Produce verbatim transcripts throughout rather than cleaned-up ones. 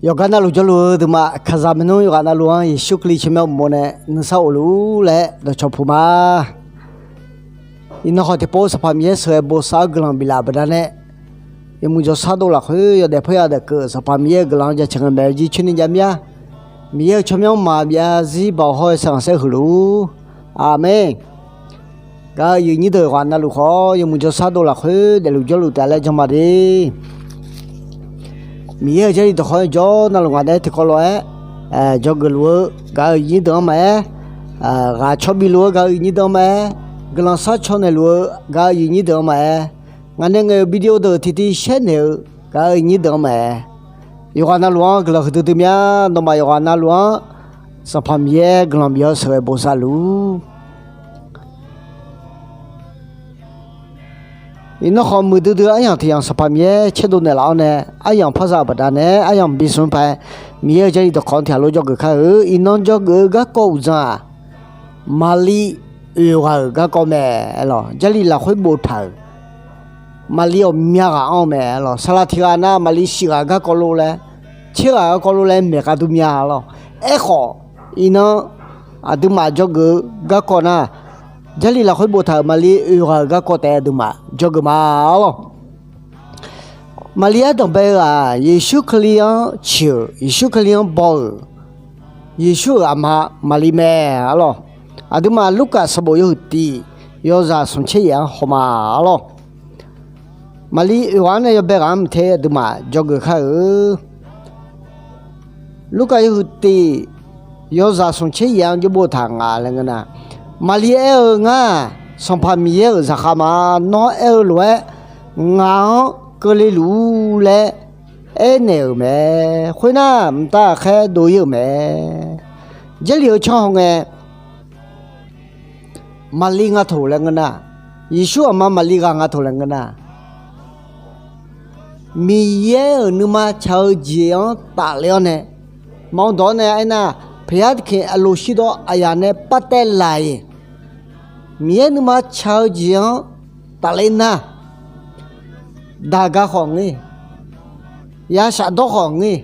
Yawqgar navluf jawrluf-eu deuqmaf, kaqzaq maernmr yawqghaq navluf-anr Yeqsur Kali tsawrmyanr uqmov nae nuisar of luf-ur laer dawqcawq puq ma. Iqnan khawf tiqpov Sanqpaq Miqyaer sheuqghae bosav-eu guiqlanq biflaf baqdanae, yawmuiq jawrshar dov lafkhoer yawdaef paerya daef keuv Sanqpaq Miqyaer-euq guiqlanq-anr jaceuq ngae maeq-eu jir coer ni jav mir-a. Miqyaer-euq tsawrmyanr maqbyav zarzir baoq hawr-eu saer khanqsaer huiq luf-ur. Aqmeq. Gaq-eu aqyuif nyir deuq yawqghaq navluf khawf, yawmuiq jawrshar dov lafkhoer daefluf jawrluf taef laer janma de. Miqyaer-euq Jarlif dawqkawq-anr jawr navluf ngaq naeq-aer tiqkawv lof-aer dzawgeuf luf-eu gaq-eu aqyuif nyir deuq-anr maqaer, ghaq caw bif luf-eu gaq-eu aqyuif nyir deuq-anr maqaer, guiqlanq sharcaw naeq luf-eu gaq-eu aqyuif nyir deuq-anr maqaer, ngaq nae ngaeq-euq video deuq tiqtiv shaer naeq-eu gaq-eu aqyuif nyir deuq-anr maqaer, yawqghaq navluf-anr guiqlanq huiqdui dui mir-a. Nawmaf yawqghaq navluf-anr Sanqpaq Miqyaer guiqlanq bif-awr sheuqghae bosav luf-ur. Iqnan khawf muiqdui dui-eu aryamq tiq yamq Sanqpaq Miqyaer caerdov naeqlaf-awr nae, aryamq parza-euq baqdanae aryamq bishmq pae, Miqyaer-euq Jarlif dawqkawq-anr tiq ghaq lof dzawgeuf kar-eu. Iqnan dzawgeuf-eu garkawv uqdzan-aq, Maqli oeq ghaq-euq garkawv mae. Aerlawq, Jarlif lafkhoer boftaq-euq Maqli ghawqmya ghaq anr-eu mae. Aerlawq, saqlaq tiq ghaq nar Maqli shif ghaq garkawv lof laer, tser ghaq garkawv lof laer maeq khav dur mya. Aerlawq, aerkhawf, iqnan aqduimaf dzawgeuf-eu garkawv nar, Jarlif lafkhoer boftaq-euq Maqli oeq ghaq-euq garkawv taef aqduimaf dzawgeuf ma. Aerlawq, Maqli ardanqbae-eu-aq, Yeqsur Kali-anr ciq-euq, Yeqsur Kali-anr baw-euq, Yeqsur-euq aqma Maqli mae. Aerlawq, aqduimaf Lurkaf sanqbof yawhuiq tiq, yawzaq smq tser yaef-anr hawma. Aerlawq, Maqli oeq ghaq-anr nae yawbae ghaq-anr mqtae aqduimaf dzawgeuf kar-eu. Lurkaf yawhuiq tiq, yawzaq smq tser yaef-anr jawr boftaq nga laer ngeur nar, Maqli aer-eu, Ngar-aq, Sanqpaq Miqyaer-euq zaqkhav ma. Nawr aer-eu lof-aer ngaq-anr keuvle luf-ur laer aernaeq-euq mae. Khoernar, mqtav ghaqkhaer dov-ir-euq mae. Jarlif-eu canr hawngae, Maqli nga taq laer ngeur nar, Yeqsur aqma Maqli ghaq nga taq laer ngeur nar, Miqyaer-euq nuima tsaq-eu jeq-anr tafler-awr nae, maqanr dawq-awr nae aernar, paqyar tiqkhiq aqloq shir dawr aqyaq nae par taev laf-iq, Miqyaer nuima tsaq-eu jeq-anr tafler nar, daq ga khawf ngir, ya shafdawr khawf ngir,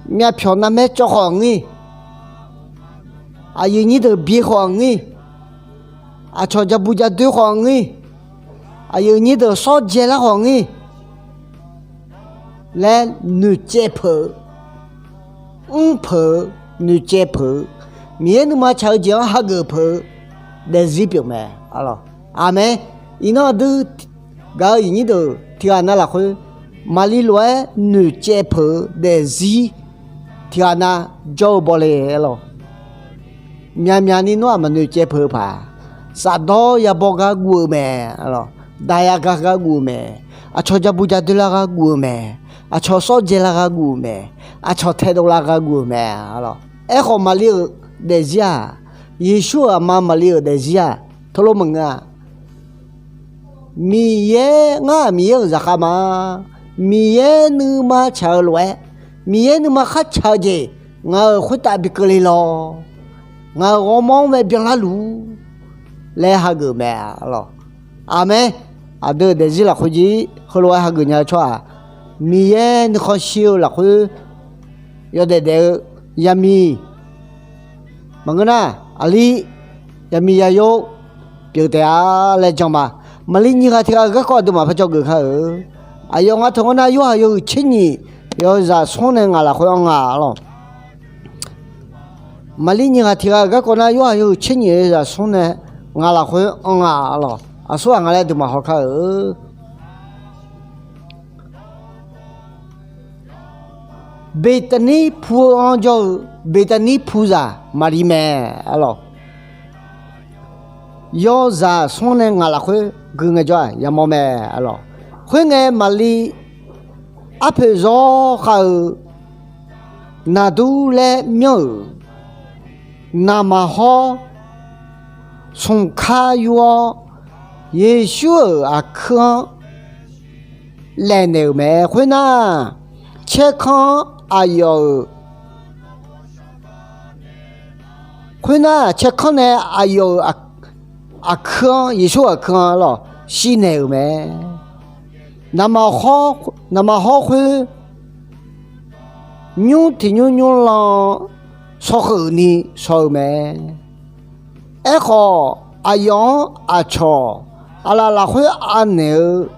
myavpyawq navmaer cawv khawf ngir, aqyuif nyir deuq bye khawf ngir, aqcawq ja bu ja doer khawf ngir, aqyuif nyir deuq sawr dzae lar khawf ngir laer noeqcaev peuq-eu, mr peuq-eu, noeqcaev peuq-eu, Miqyaer nuima tsaq-eu jeq-anr hageuf peuq-eu daefzir pyeuf mae. Aqmeq. Iqnan aqdui gaq-eu aqyuif nyir deuq tiq ghaq nav lafkhoer, Maqli lof-aer noeqcaev peuq-eu daefzir tiq ghaq nav jawr-eu bawle. Aerlawq, myaqmyaq ni nawr-aq maqnoeq caev peuq-eu paq, shafdawr yabaw gar guv-eu mae. Daq ya gar gar guv-eu mae. Aqcawq ja bu ja doer lar gar guv-eu mae. Aqcawq sawr dzae lar gar guv-eu mae. Aqcawq taedov lar gar guv-eu mae. Aerkhawf, Maqli-euq daefzir-aq, Yeqsur-euq aqma Maqli-euq daefzir-aq, teulof maqngeur-a. Miqyaer, ngar-aq Miqyaer-euq zaqkhav ma. Miqyaer nuima tsaq-eu lof-aer, Miqyaer nuima khartsaq-eu jeq ngaq-euq khoertav bi keuvle lawr. Ngaq-euq ghawrmawr-anr mae byanlar luf-ur laer hageuf mae. Aqmeq. Aqdui-euq daefzir lafkhoer jir heulof-aer hageuf nya-eu tsawrhaq, Miqyaer nuikhanr shir-eu lafkhoer yawdaef daef-eu yamiq maqngeur nar, aqli yamiq yayo pyeuf taef-a laer jan ma. Maqli nyiq ghaq tiq ghaq-euq garkawv aqduimaf par dzawgeuf kar-eu. Aqyawf nga taq-anr nar, Yorhaq yawhuiq tser nyiq, yawzaq smr nae ngaq lafkhoer anr nga lawq. Maqli nyiq ghaq tiq ghaq-euq garkawv nar, Yorhaq yawhuiq tser nyiq, yawzaq smr nae ngaq lafkhoer anr nga lawq. Aqsur ghaq nga laer aqduimaf haw kar-eu. Beqtaqnir pu-eu anr jawr-eu, Beqtaqnir puzaq Maqli mae. Aerlawq, yawzaq smr nae ngaq lafkhoer gui ngaejawr-aq yamawr mae. Aerlawq, khoerngae Maqli arpoeq zawr khav-eu naqdur laer myanr-euq naqmaq hawr smq kar yur-awr, Yeqsur-euq aqkuir-anr laefnaeq-euq mae. Khoernar, caerkanr aqyawf-euq, khoernar caerkanr nae aqyawf-euq aqkuir-anr, Yeqsur-euq aqkuir-anr lawq shirnaeq-euq mae. Naqmaq hawr, naqmaq hawr khoer nymr tiq nymr nymr lan shawkheuf ni shaw-eu mae. Aerkhawf, aqyawf-anr aqcawq aqlaf lafkhoer anaeq-eu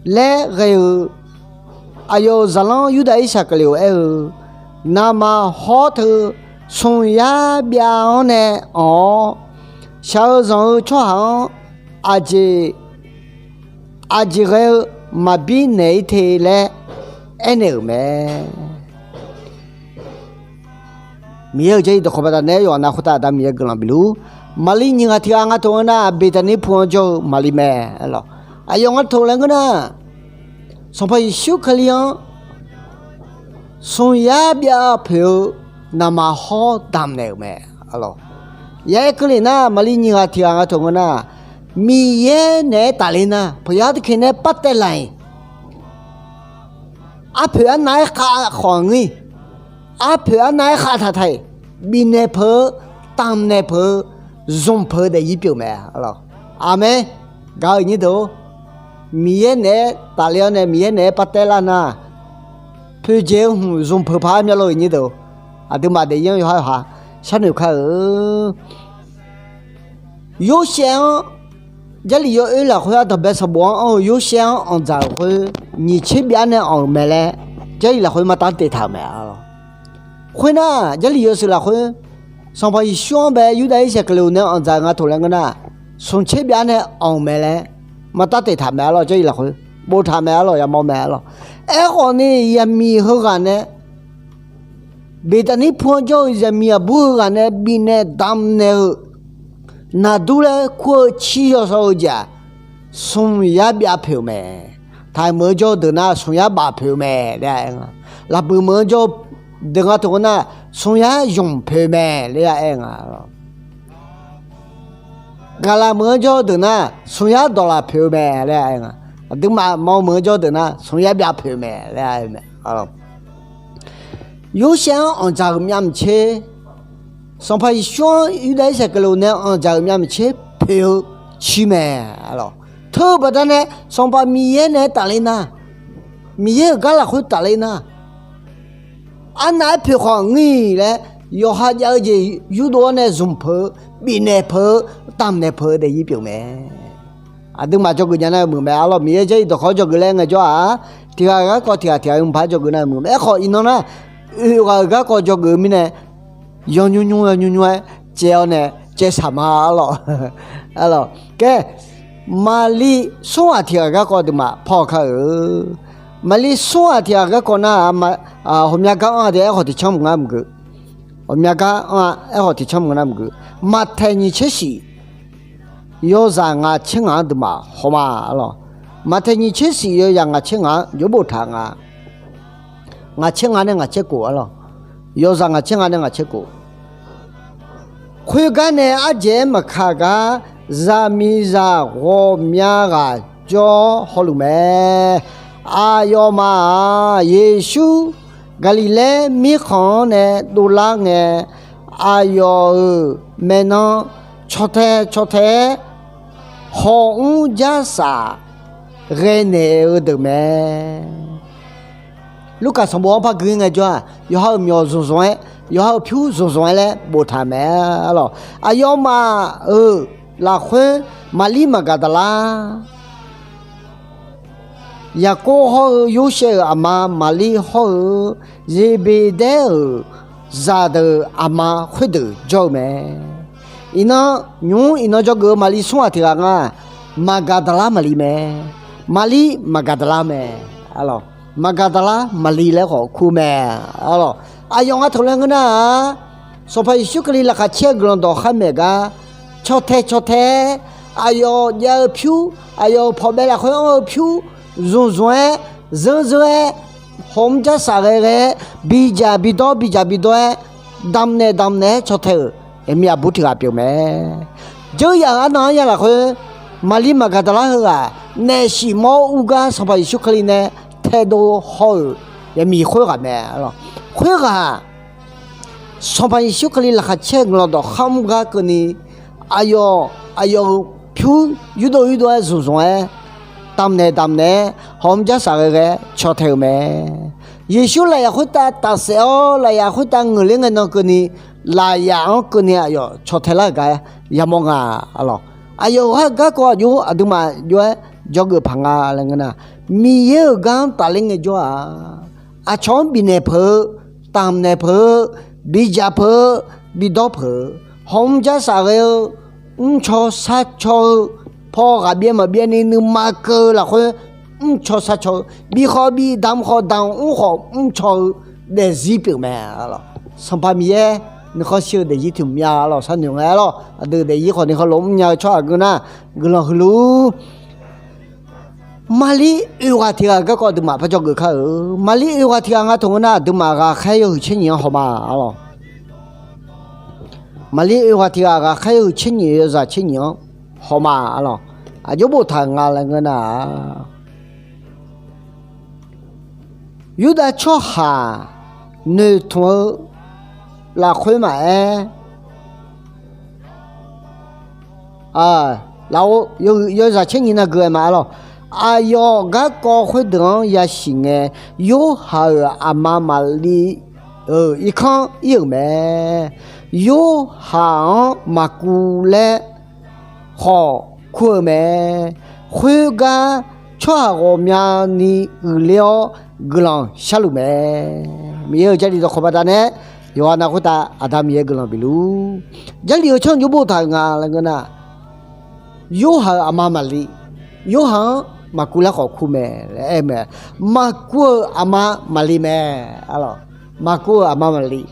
laer ghae-eu, aqyawf-euq zaqlanr Yurdav Irsaqkaqleq-or aer-eu, Naqmaq hawr teu smq yar byav-anr nae anq-awr, shaq-eu zanq-eu tsawrhaq-anr aqjeq aqjeq ghae-eu maqbir naeq-ir te laer aernaeq-euq mae. Miqyaer-euq Jarlif dawqkawq baqdanae yawqha-anr khoertav Aqda Miqyaer guiqlanq bifluf. Maqlir nyiq ghaq tiq ghaq nga taq-eu nar, Beqtaqnir pu-anr jawr-eu Maqlir mae. Aqyawf nga taq-eu laer ngeur nar, Sanqpaq Yeqsur Kali-anr smq yar byav poeq-eu naqmaq hawr damq naeq-euq mae. Yaer keuvle nar, Maqlir nyiq ghaq tiq ghaq nga taq-eu ngeur nar, Miqyaer naeq-aer tafler nar, pawqya tiqkheq nae par taev laf-iq, arpoeq arnav-aer khav khawf ngir, arpoeq arnav-aer khav taq taq-iq, bifnaeq peuq-eu, damqnaeq peuq-eu, zmq peuq-eu daefzir pyeuf mae. Aqmeq. Gaq-eu nyir deuq, Miqyaer naeq-aer tafler-awr nae Miqyaer naeq-aer par taev lar nar, poeqjeq-eu hmq zmq peuq paq-aer myavluf-eu nyir deuq, aqduimaf daefzir-anr yawqhar yawqha sharnoeq kar-eu. Yorsaev-anr, Jarlif yawoer lafkhoer ardanqbae sanqbof-anr anr-eu Yorsaev-anr anqdzaq-euq khoer, nyiq tser byav nae anq-euq mae laer Jarlif lafkhoer maqtav daeqtaq-euq mae. Khoernar, Jarlif yawshuif lafkhoer Sanqpaq Yeqsur-anr bae Yurdav Irsaqkaqleq nae anqdzaq-euq nga taq-eu laer ngeur nar, smq tser byav nae anq-euq mae laer maqtav daeqtaq mae arlawr. Jarlif lafkhoer boftaq mae arlawr, yamawr mae arlawr. Aerkhawf ni, zaqmiq heughaq nae, Beqtaqnir pu-anr jawr-eu zaqmiq aqbur heughaq nae bifnaeq damqnaeq-eu naqdur laer kur-eu cir yawsaw-eu jeq-aq, smq yar byav poeq-eu mae. Taqmeuq-anr jawr-eu deuq nar, smq yar baf poeq-eu mae laer aer nga. Laqbuiq meuq-anr jawr-eu deuq nga taq-eu nar, smq yar zmq poeq-eu mae laer aer nga. Gaqlaq meuq-anr jawr-eu deuq nar, smq yar dawqlaf poeq-eu mae laer aer nga. Aqduimaf mawr meuq-anr jawr-eu deuq nar, smq yar byav poeq-eu mae laer aer-eu mae. Yorsaev-anr anqdzaq-euq myavmaqtser, Sanqpaq Yeqsur-anr Yurdav Irsaqkaqleq nae anqdzaq-euq myavmaqtser poeq-eu cir mae. Teu-eu baqdanae Sanqpaq Miqyaer naeq-aer tafler nar, Miqyaer-euq gar lafkhoer tafler nar, arnav-aer poeq khawf ngir laer, yawqha jav-eu jeq yurdov-awr nae zmq peuq-eu, bifnaeq peuq-eu, damqnaeq peuq-eu daefzir pyeuf mae. Aqduimaf dzawgeuf nya nar-eu meuq mae arlawr. Miqyaer Jarlif dawqkawq-anr dzawgeuf laer ngaejawr-aq, tiq ghaq-euq garkawv tiq ghaq tiq ghaq-euq mqpaq-anr dzawgeuf nar-eu meuq mae. Aerkhawf, iqnan nar, oeq ghaq-euq garkawv dzawgeuf-eu mirnae, yawnymr nymr yawnymr nymr-aer caev-awr nae caevshaq ma arlawr. Arlawr. Kaer, Maqlir smr ghaq tiq ghaq garkawv deuq maqpaw kar-euq. Maqlir smr ghaq tiq ghaq garkawv nar, ghawqmya gar anr-a de, aerkhawf tiq canr mq ngar mqgeu. Ghawqmya gar anr-a, aerkhawf tiq canr mq ngar mqgeu. Maqtaeq nyiq tser shif, yawzaq ngaq tser ngaq-anr deuq maqhaw ma arlawr. Maqtaeq nyiq tser shif, yawzaq ngaq tser ngaq-anr jawr boftaq nga. Ngaq tser nga nae ngaq tser kof arlawr. Yawzaq ngaq tser nga nae ngaq tser kof. Khoergar nae ardzaeq-aer maqka gar, zaqmiqzaq ghawqmya ghaq jawr hawluf mae. Aqyawfmaf-aq, Yeqsur Gaqliqlaer mirkhanq-anr nae dovlar ngae, aqyawf-euq maeqnan caw tae caw tae-aer hawmr jarsaq ghae naeq-eu deuq mae. Lurkaf sanqbof-anr par gui ngaejawr-aq, yawqha-euq myawq zmqzmq-aer, yawqha-euq pyur zmqzmq-aer laer boftaq mae arlawr. Aqyawfmaf-euq lafkhoer Maqlir Maqgaqdaqlar, Yaqkov hawr-eu Yorsaev-euq aqma Maqlir hawr-eu Zeqbeqdaer-euq zaqdeuq aqma khoerdeuq jawr-eu mae. Iqnan, nymq-mr iqnan dzawgeuf-eu Maqlir smr ghaq tiq ghaq nga. Maqgaqdaqlar Maqlir mae. Maqlir Maqgaqdaqlar mae. Maqgaqdaqlar Maqlir laer khawf kur mae. Aqyawf nga taq laer ngeur nar-aq, Sanqpaq Yeqsur Kali laqkhaq caer-eu guiqlanq dawq khar maeq gar, caw tae caw tae-aer, aqyawf jav-eu pyur, aqyawf-euq pawqbae lafkhoer anr-eu pyur zmqzmq-aer, zeur zeur-aer, hawmr jarsaq ghae ghae-aer, bidzaq bidawr bidzaq bidawr-aer, damqnaeq damqnaeq-aer caw tae-euq aqmir aqbur tiq ghaq pyeuf mae. Dzeur yaf-euq arnan-anr ya lafkhoer, Maqlir Maqgaqdaqlar heughaq naef shif mawr ur gar Sanqpaq Yeqsur Kali nae taedov haw-euq aqmir khoerghaq mae. Khoerghaq Sanqpaq Yeqsur Kali laqkhaq caer-eu guiqlanq dawq khar mr gar keuvni, aqyawf, aqyawf-euq pyur yurdov yurdov-aer zmqzmq-aer damq naeq damq naeq-aer hawmr jar saf ghae ghae caw tae-euq mae. Yeqsur lafyaq khoertav tafsaef-awr lafyaq khoertav ngeuqler ngae nan keuvni, lafyaq-anr keuvni aqyawf caw tae lar-euq gar yamawr nga. Arlawq, aqyawf-euq gar garkawv aqjox aqduimaf jov-aer jawrgeuf paq nga laer ngeur nar, Miqyaer-euq gar-anr tafler ngaejawr-aq, aqcawq-anr bifnaeq peuq-eu, damq naeq peuq-eu, bidzaq peuq-eu, bidawr peuq-eu, hawmr jar saf ghae-eu, mrcaw sarcaw-eu, paw ghaq byaev maqbyaev ni nuima keuv-eu lafkhoer mrcaw sarcaw-eu, bi khawf bi, damq khawf damq, mr khawf mrcaw-eu daefzir pyeuf mae. Arlawq, Sanqpaq Miqyaer nuikhanr shir-eu daefzir tiq mya arlawq, sharnoeq ngae arlawq, aqdui daefzir khawf nuikhanr lof mrnya-eu tsawrhaq ngeur nar, guiqlanq huiq luf. Maqlir oeq ghaq tiq ghaq garkawv aqduimaf par jawrgeuf kar-euq. Maqlir oeq ghaq tiq ghaq nga taq ngeur nar, aqduimaf ghaqkhaer yawhuiq tser nyiq-anr hawma arlawq. Maqlir oeq ghaq tiq ghaq ghaqkhaer yawhuiq tser nyiq yawzaq tser nyiq-anr hawma arlawq. Aqjox boftaq-euq nga laer ngeur nar-aq, Yurdav tsawrhaq noeqtmq-eu lafkhoer maqaer, lafov yawzaq tser nyiq nav gui-aer ma arlawq. Aqyawf garkawv khoerdeuq-anr yasiq ngae, Yorhaq-euq aqma Maqli-euq irkanr ir-euq mae. Yorhaq-anr Maqkuv laer khawf kur-eu mae. Khoergar tsawrhaq ghawqmyani uiqler-awr guiqlanq sharluf mae. Miqyaer-euq Jarlif dawqkawq baqdanae yawqghaq nav khoertav Aqda Miqyaer guiqlanq bif luf. Jarlif-eu tsawrhaq jov boftaq-euq nga laer ngeur nar, Yorhaq-euq aqma Maqli, Yorhaq-anr Maqkuv laer khawf kur mae laer aer-eu mae. Maqkuv-euq aqma Maqli mae. Maqkuv-euq aqma Maqli,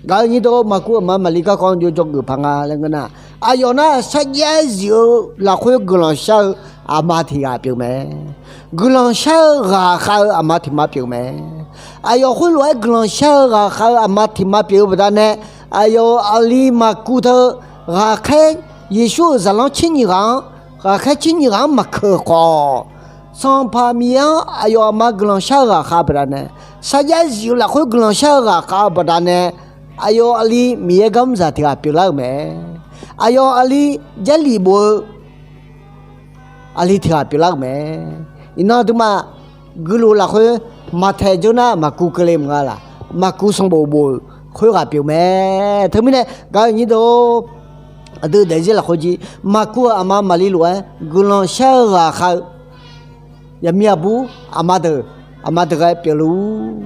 gaq-eu nyir deuq, Maqkuv-euq aqma Maqli garkawv-anr jov jawrgeuf paq nga laer ngeur nar, aqyawf nar sarjax zif-eu lafkhoer guiqlanq shar-eu aqma tiq ghaq pyeuf mae. Guiqlanq shar-eu ghaqkhav-eu aqma tiq ma pyeuf mae. Aqyawf khoerlof-aer guiqlanq shar-eu ghaqkhav-eu aqma tiq ma pyeuf-eu baqdanae, aqyawf-euq aqli Maqkuv teu ghaqkhaer, Yeqsur-euq zaqlanr tser nyiq ghaq-anr, ghaqkhaer tser nyiq ghaq-anr maqkeuq khawf, Sanqpaq Miqyaer-anr aqyawf aqma guiqlanq shar-eu ghaqkhav baqdanae, sarjax zif-eu lafkhoer guiqlanq shar-eu ghaqkhav baqdanae, aqyawf aqli Miqyaer gar mr zaq tiq ghaq pyeuflar-euq mae. Aqyawf aqli Jarlif bof-eu aqli tiq ghaq pyeuflar-euq mae. Iqnan aqduimaf guiqluf lafkhoer Maqtaeq jawr nar Maqkuv keuvle maqnga laq, Maqkuv sanqbof bof-euq khoerghaq pyeuf mae. Teumirnae gaq-eu nyir deuq-or, aqdui daefzir lafkhoer jir Maqkuv-euq aqma Maqli lof-aer guiqlanq shar-eu ghaqkhav-eu yaqmir aqbur aqma deuq, aqma deuq ghae pyeufluf-ur.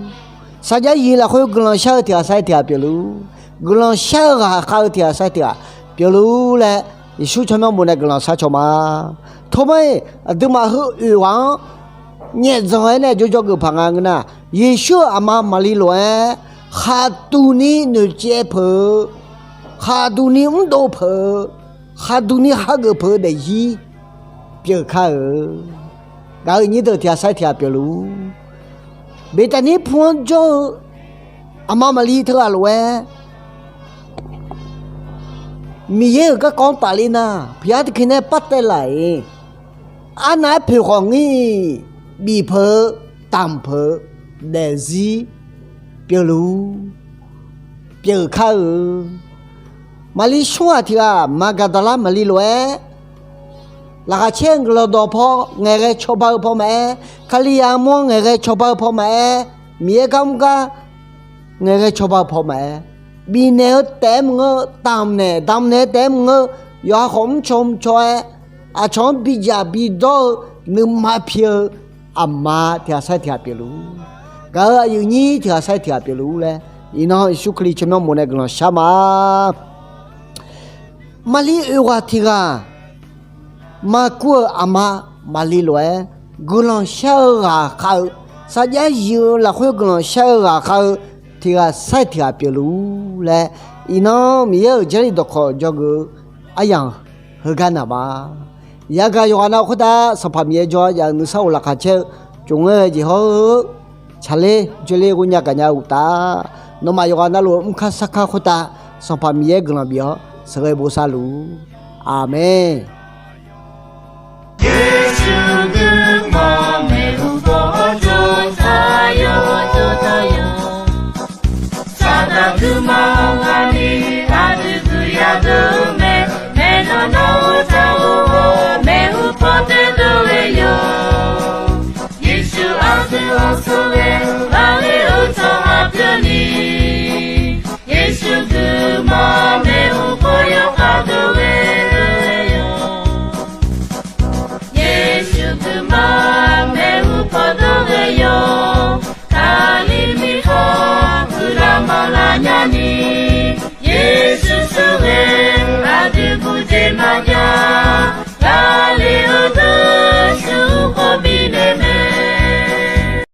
Sarjax zif lafkhoer guiqlanq shar-eu tiq ghaq sar-ir tiq ghaq pyeufluf-ur. Guiqlanq shar-eu ghaqkhav-eu tiq ghaq sar-ir tiq ghaq pyeufluf-ur laer, Yeqsur tsawrmyanr bof nae guiqlanq sharcaw ma. Tormaer-iq aqduimaf heu oeq ghaq-anr nyaefdzanq-aer nae jov jawrgeuf paq nga ngeur nar, Yeqsur-euq aqma Maqli lof-aer khaqduq ni noeqcaev peuq-eu, khaqduq ni mrdov peuq-eu, khaqduq ni hageuf peuq-eu daefzir pyeuf kar-euq. Gaq-eu nyir deuq tiq ghaq sar-ir tiq ghaq pyeufluf-ur. Beqtaqnir pu-anr jawr-eu aqma Maqli teughaq lof-aer Miqyaer-euq garkawv-anr tafler nar, pyaq tiqkir nae par taev laf-iq, arnav-aer poeq khawf ngir-iq, bif peuq-eu, damq peuq-eu daefzir pyeufluf-ur, pyeuf kar-eu. Maqli smr ghaq tiq ghaq Maqgaqdaqlar Maqli lof-aer, laqkhaq caer-eu guiqlanq dawq paw ngaeqghae cawba-eu paw maqaer, Kalizaq armur-anr ngaeqghae cawba-eu paw maqaer, Miqyaer gar mr gar ngaeqghae cawba-eu paw maqaer, bifnaeq-eu taef-aer maqngeur, damq naeq damq naeq-eu taef-aer maqngeur, yawqha khawf mrcaw mrcaw-aer, aqcawq-anr bidzaq bidawr-eu nuima pi-eu aqma tiq ghaq sar-ir tiq ghaq pyeufluf-ur. Gaq-eu aqyuif nyir tiq ghaq sar-ir tiq ghaq pyeufluf-ur laer, iqnan Yeqsur Kali tsawrmyanr bof nae guiqlanq shar ma. Maqli oeq ghaq tiq ghaq, Maqkuv-euq aqma Maqli lof-aer guiqlanq shar-eu ghaqkhav-eu, sarjax zif-eu lafkhoer guiqlanq shar-eu ghaqkhav-eu tiq ghaq sar-ir tiq ghaq pyeufluf-ur laer, iqnan Miqyaer-euq Jarlif dawqkawq jawrgeuf-eu aryamq heugar naq ma. Yagaq yawqghaq nav khoertav Sanqpaq Miqyaer jawr-awr jav-eu nuisar of laqkhaq caer-eu tsofngaer ghae jeq hawr-eu tsaqler joerler ghoernya gaqnya uqtaf, nawmaf yawqghaq navluf-eu mrkar sarkar khoertav Sanqpaq Miqyaer guiqlanq bif-awr sheuqghae bosav luf-ur. Aqmeq. Yeqsur deuq